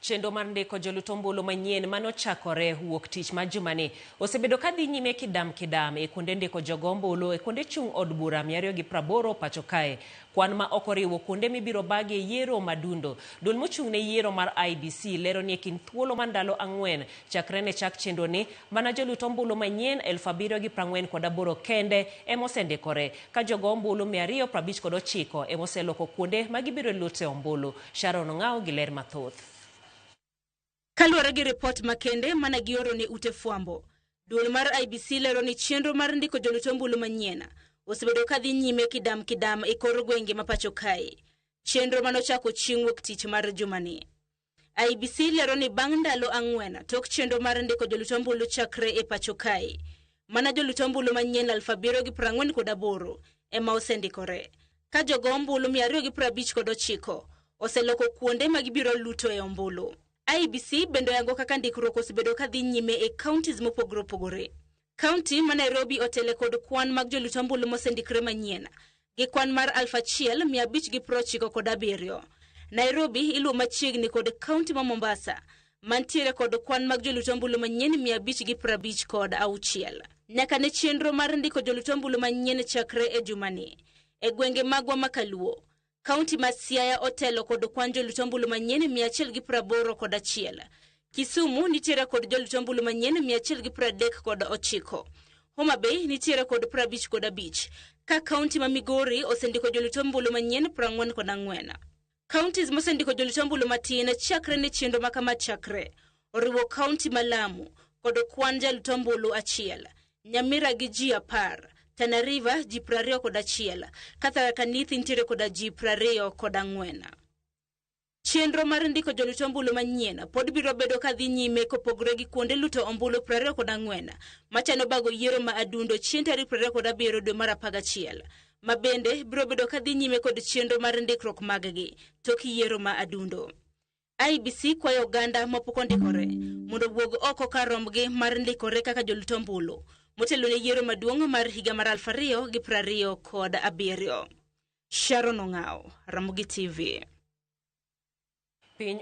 Chenro mar ndiko jolut ombulu manyien manochakore wuok tich mar jumani osebedo ka dhi nyime kidam kidam e kuonde ndiko jogo ombulu e kuonde chung' od bura 280 pacho kae. Kwan ma ok oriwo kuonde mibiro bagie yiero madundo. Duol mochung' ne yiero mar IEBC lero ni e kind thuolo mar ndalo 4 chakre ne chak chenro ni, mana jolut ombulu manyien 7,048 kende ema osendikore, ka jogo ombulu 259 ema oseloko kuonde ma gibiro lute ombulu. Sharon Ong'aw gi ler mathoth. Kaluwore gi ripot makende mane gioro ne ute fwambo, duol mar IEBC lero ni chenro mar ndiko jolut ombulu manyien osebedo ka dhi nyime kidam kidam e kor gwenge ma pacho kae. Chenro manochako chieng' wuok tich mar jumani. IEBC lero ni bang' ndalo 4 tok chenro mar ndiko jolut ombulu chakre e pacho kae, mana jolut ombulu manyien 7,048 ema osendikore, ka jogo ombulu 259 oseloko kuonde ma gibiro luto e ombulu. IEBC bende oyango kaka ndikruok osebedo ka dhi nyime e counties mopogore opogore. County ma Nairobi otele kod kwan mag jolut ombulu mosendikre manyien gi kwan mar 1,597. Nairobi iluwo machiegni kod county ma Mombasa mantiere kod kwan mag jolut ombulu manyien 556. Nyaka ne chenro mar ndiko jolut ombulu manyien chakre e jumani. E gwenge magwa ma Kaluo, Kaunti ma Siaya otelo kod kwan jolut ombulu manyien 181. Kisumu nitiere kod jolut ombulu manyien 139. Homa Bay nitiere kod 55. Ka kaunti ma Migori osendiko jolut ombulu manyien 44. Counties mosendiko jolut ombulu matin chakre ne chenro ma kama chakre oriwo kaunti ma Lamu kod kwan jalut ombulu 1, Nyamira gi ji 10, Tana River ji 21, ka Tharaka Nithi nitiere koda ji 24. Chenro mar ndiko jolut ombulu manyien pod biro bedo ka dhi nyime kopogore gi kuonde luto ombulu 24 machano bago yiero ma adundo chieng' tarik 27 dwe mar 11, ma bende biro bedo ka dhi nyime kod chenro mar ndikruok maggi tok yiero ma adundo. IEBC kwayo oganda mapok ondikore mondo owuog oko kar rombgi mar ndikore kaka jolut ombulu motelo ne yiero maduong' mar higa mar 2027. Sharon Ong'aw, Ramogi TV. Piny